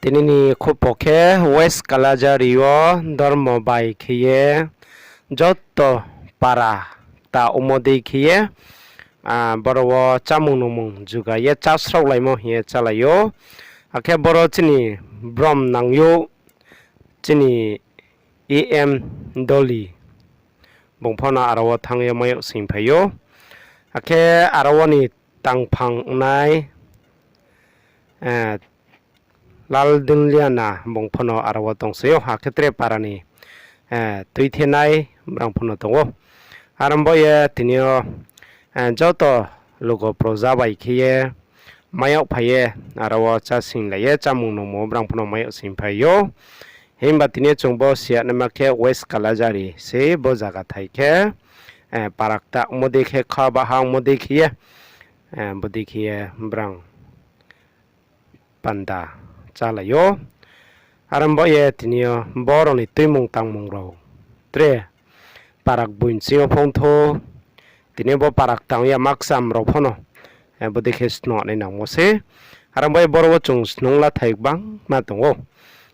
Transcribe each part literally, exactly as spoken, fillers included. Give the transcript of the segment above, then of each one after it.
Tini ni khupo khe West Kalajhari yo dormo bai khe ye joto para ta omo dei khe ye, boro wo chámung nungmung juga ye chásraolaimo hing ye chálai ou. Akhe boro chini brom nang ou, chini E M Doli bung pho no aro wo thanng ye mai yag sing phai ou. Akhe aro wo ni tangphang ongnai, Lal Dunliana bung pho no aro wo tong se ou, akhe tre para ni tuithenai brang pho no tong ou. Are ong bo ye tini yo joto lugo proja bai khe ye mai yag phai ye, aro wo chá singlai ye chámung nungmung brang pho no mai yag sing phai ou. Himba tini yo chung bo si ya naima khe West Kalajhari se bo zaga thai khe, para kta ongmo dei khe, kha baha ongmo dei khe ye, bodei khe ye brang panda chálai ou. Are ong bo ye tini yo borao ni tuimung tangmung rao tre para gboi nching yo phongthou, tini bo para ktang ya makcham rao pho no bodei khe snoh nai nangmo se. Are ong bo ye boro wo chung snung lathai gbangma tong ou.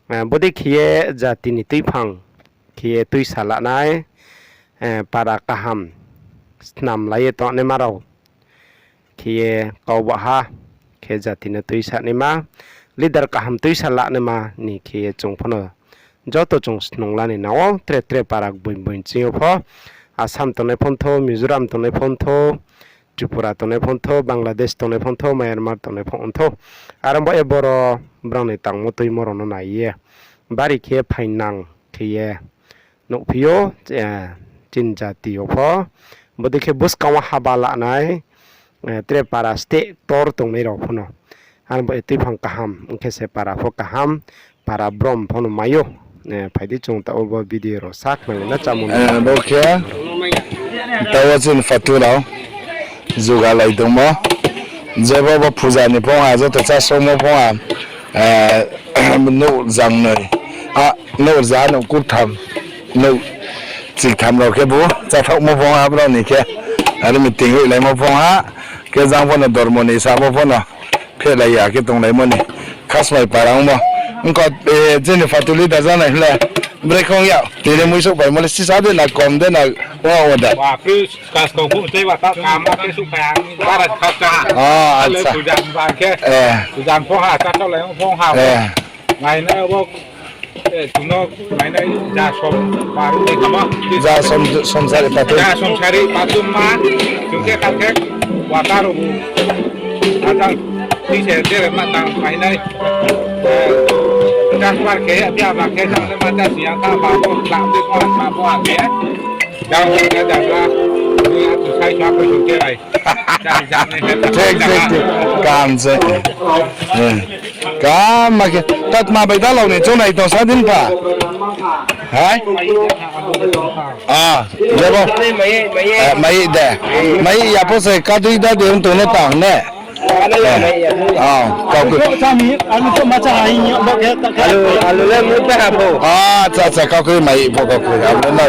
Bodei khe ye jati ni tuiphang khe ye tuisa lanai, para kaham snam lai ye tongnaima rao khe ye kau baha khe jati no tuisa naima, leader kaham tuisa lanaima ni khe ye chung pho no joto chung snung la ni nang ou, tre tre para gboi gboi nching yo pho, Assam tongnai phongthou, Mizoram tongnai phongthou, Tripura tongnai phongthou, Bangladesh tongnai phongthou, Myanmar tongnai phongthou. Are ong bo ye boro brao ni tangmo tuimo rao no nai ye bari khe phainang khe ye nuhphi ou, chini jati yo pho. Bodei khe buskang wo haba lanai, tre para steh ktor tongnai rao pho no. Are ong bo ye tuiphang kaham ong khe se para pho kaham, para brom pho no mai ou. Phai di chung taoh wo bo video rao sakhnang na chámung. Bo khe taoh wo chini phatu rao jugalai tongmo. Jebo bo puja ni phong ha, joto chásongmo phong ha, nouh rza noi, nouh rza nouh kurtham, nouh chiktham rao khe bu cháthaohmo phong ha brao ni khe. Are meeting hoihlaimo phong ha, khe jang pho no dormo ni samo pho no phehlai ya khe tonglaimo ni khasmai para ongmo. Ongkha, chini phatu leader janai hing le brekhe ong ya, tini muisouh paimo le sisa de na kom de na, ong ya wo da. Acha. Ja som, somsari patu. Ja somsari patu ma, chung khe kha khe, wata rao bu. Ajang, tui se jere ma tang mainai. Transfer khe, bia ba khe, jang le ma ja si yang kha, ba bo, ba bo, ba bo, ba bo. Jang le ja ja, ni atu sai sa ko chung khe lai. Thik, thik, thik. Kaham se. Kaham ma khe. Tatma bai dalao ni choungnai tong sa din pha. Hai? Jebo. Mai de. Mai ya pho se kadui da de ong tong ne tang ne. Kaukri. Acha, acha, kaukri mai pho kaukri. Abo no